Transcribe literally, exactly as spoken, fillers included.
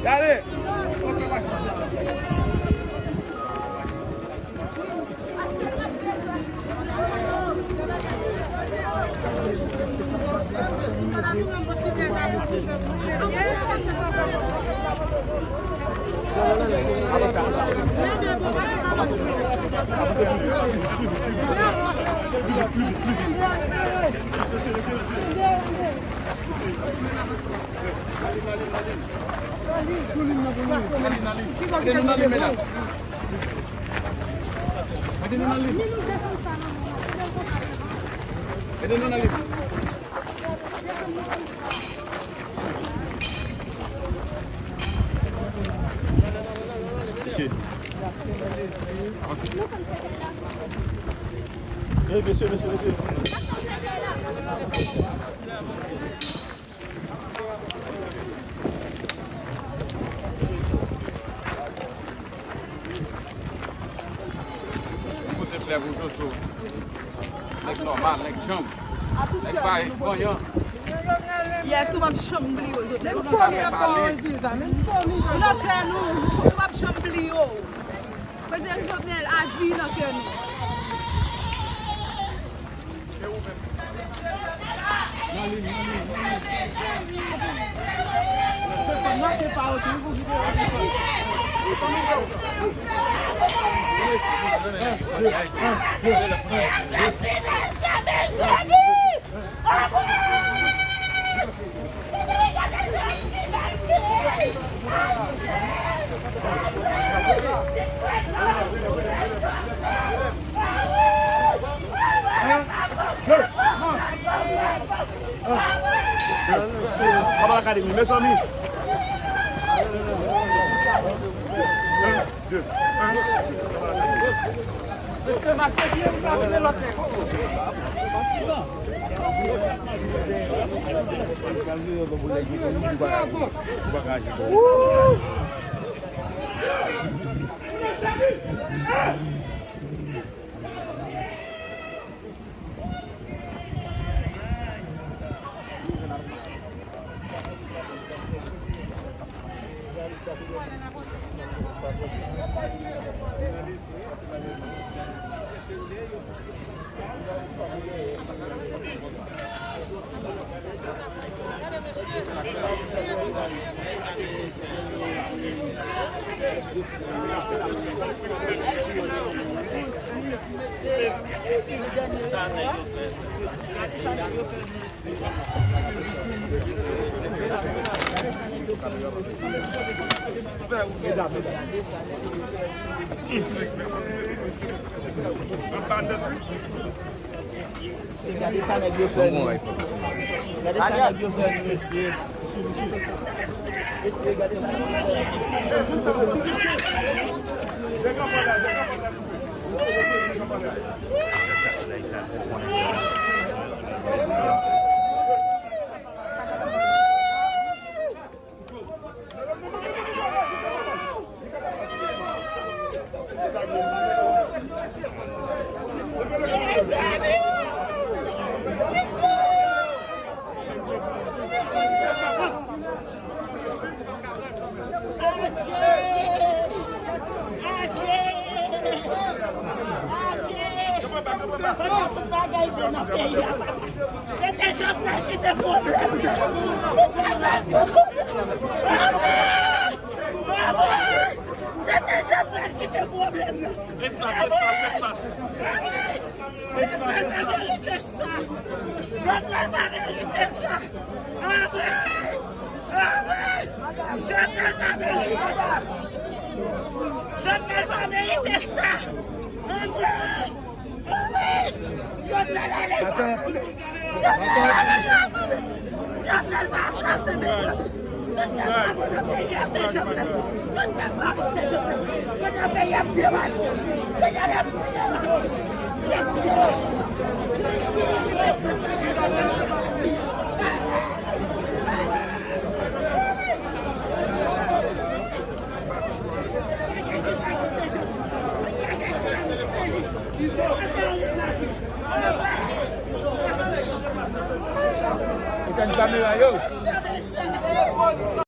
Gade! Mete nou nan lim, medam. Mete nou nan lim. Mete nou nan lim. Mesye. Avanse. Ey, mesye, mesye, mesye. Kote plè pou Jojo. Nèg nòmal, nèg djanm. Nèg parèy, vanyan. Yes, nou p ap janm bliye w, Jovenel. Menm fomi ap ba w, Ziza, menm fomi. Ou nan kè nou, nou p ap janm bliye w. Prezidan Jovenel, avi nan kè nou. Papa Lakademi, mezanmi. De, en. Mesye, mache byen, nou ka vin lòt nèg. Gade sa nèg yo fè nou. Gade sa nèg yo fè nou, mesye. Mesye, gade sa nèg yo fè nou. Tout bagay jwe nan peyi a. Se te Jovenel ki te pwoblèm nan. Tout bagay jwe kote. Anmwey! Anmwey! Se te Jovenel ki te pwoblèm nan. Espas, espas, espas. Anmwey! Jovenel pa merite sa. Jovenel pa merite sa. Anmwey! Anmwey! Jovenel pa merite sa. Jovenel pa merite sa. Anmwey! Anmwey! Jovenel ale. Jovenel ale. Jovenel pa frape peyi a. Tout sa k ap nan peyi a se Jovenel. Tout sa k ap nan peyi a se Jovenel. Kote peyi a ap demache. Kote peyi ap demache. Peyi ap demache. Etenn kamera yo.